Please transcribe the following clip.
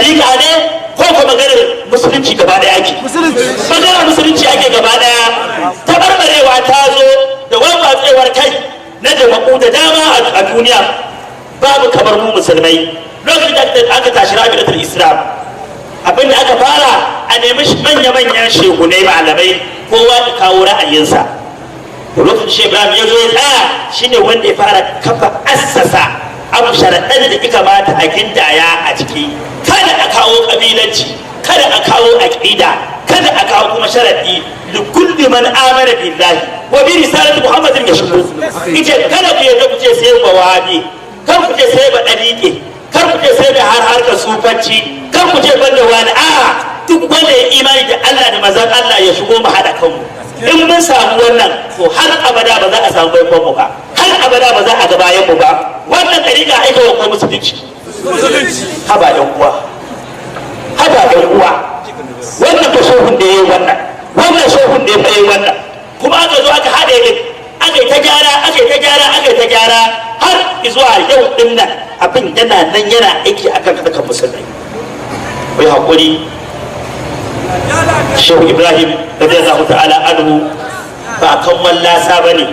Ɗariƙa ne ko ko maganar musulunci gaba ɗaya ake? Maganar musulunci ake gaba ɗaya. Tabarbarewa ta zo da warwatsewar kai na jama'u da dama a duniya, babu kamar mu musulmai. Lokacin da aka tashi Rabi'atul Islam, abin da aka fara, a nemi manya-manyan shehunai, malamai, kowa ya kawo ra'ayinsa. To, lokacin Shehu Ibrahim ya zo ya tsaya, shine wanda ya fara kafa assasa abu, sharaɗan da ya kamata a gindaya a ciki: kada a kawo ƙabilanci, kada a kawo aƙida, kada a kawo kuma sharaɗi لكل من آمن بالله وبرسالة محمد ya shigo. Ita kada ku yarda ku ce sai ba wahabi, kar ku ce sai ba ɗariƙe, kar ku ce sai da har harkar sufanci, kar ku ce banda wani. A'a, duk wanda ya imani da Allah da manzon Allah ya shigo, mu haɗa kanmu. In mun samu wannan, to har abada ba za a samu baikon mu ba, har abada ba za a ga bayan mu ba. Wannan ɗariƙa aika wa ko musulunci. Haba ɗan uwa, haba ɗan uwa, wannan fa shehun da yayi wannan, wannan shehun da ya fa yayi wannan. Kuma aka zo aka haɗe din, aka yi ta gyara, aka yi ta gyara, aka yi ta gyara, har zuwa yau din nan abin yana nan yana aiki akan harkar musulmai. Ku yi haƙuri. Shehu Ibrahim رضي الله تعالى عنه ba kan wallasa ba ne.